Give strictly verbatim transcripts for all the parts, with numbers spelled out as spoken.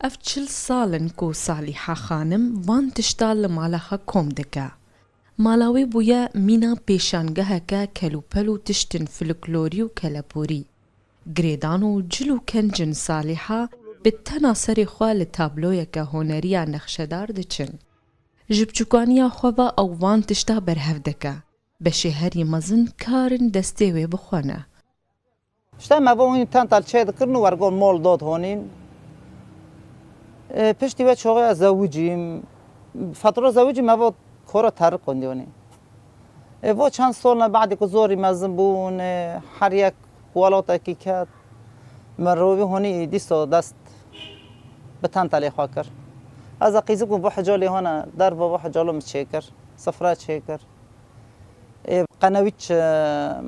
Ev çil sal in ku Salîha xanim van tişta li mala xwe kom dike. Mala wê bûye mîna pêşangeheke kelûpel û tiştên folklorî û kelepûrî. Girêdan û cil û kencên Salîha bi tena serê xwe li tabloyeke honeriya nexşedar diçin. Ji biçûkaniya xwe ve ew van tişta berhev dike. Beşê herî mezin karên destê wê bi xwe ne. Îşte me bo hûn tental çê dikirin û wergo mol dod honîn. E, piştî ve çoxê ez zewicîm. Fetra zewicî me bo kora terik honî. E, bo çend sol ne badî ku zorî mezin bûn, e, her yek welatekî ket. Me rovî honî dîso dest bi tentalê xwe kir. Ez qîzik bû bo hicalê hona derva bo hicalo min çêkir. Sifra çêkir. Ê qenewîç, e,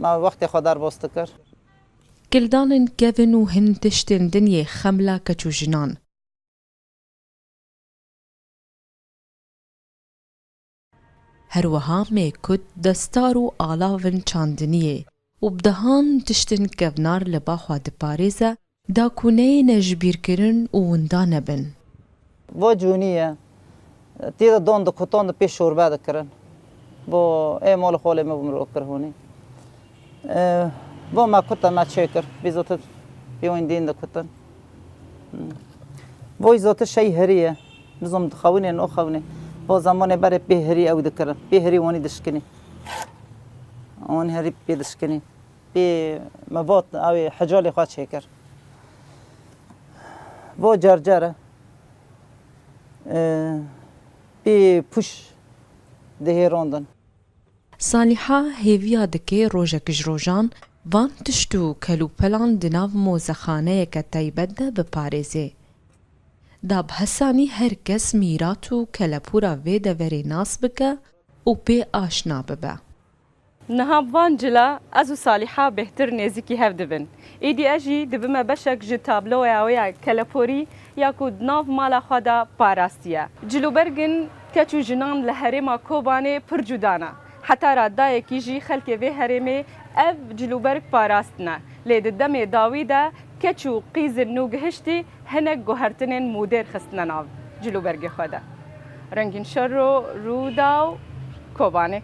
me wextê xwe derbas dikir. Kildanên kevin û hin tiştên din yê xemla keç û jinan. Her wiha mêkut, destar û alavin çandiniyê û bi dehan tiştên kevnar li ba xwe diparêze, da ku neyêne ji bîr kirin û winda nebin. Va cûnî ye. Tê de don dikutan di pê şorbe dikirin. Bo ê mol xolê me bû mirov kir hûnî. E, bo me kute me çê kir. Bî zotir pê wîn dîn dikutin. Boy zotir şey herî ye. Bizom dixewinê no xewinê. Bo zamanê berê pê herî ew dikirin. Pê herî wanî dişkinî. Wanî herî pê dişkinî. Pê me got, ew ê hicalê xwe çêkir. Bo cercere, e, pê pûş dihêrandin. Salîha hêviya dike rojek ji rojan van tişt û kelûpelan di nav mozexaneyeke taybet de biparêzê. Da bi hesanî her kes mîrat û kelepûra vê deverê nas bike û pê aşna bibe. Niha bi van cila ez û Salîha bêhtir nêzîkî hev dibin. Êdî ez jî dibime beşek ji tabloya wê ya keleporî ya ku di nav mala xwe de parastiye. Cilûbergên keç û jinan li herêma Kobanê pir cuda ne. Heta ra dayekî jî xelkê vê herêmê ev cilûberg parastine. Lê di demê dawî de keç û qîzên nûgihiştî hinek guhertinên modêr xistine nav cilûbergê xwe de. Rengîn Şero, Rûdaw, Kobanê.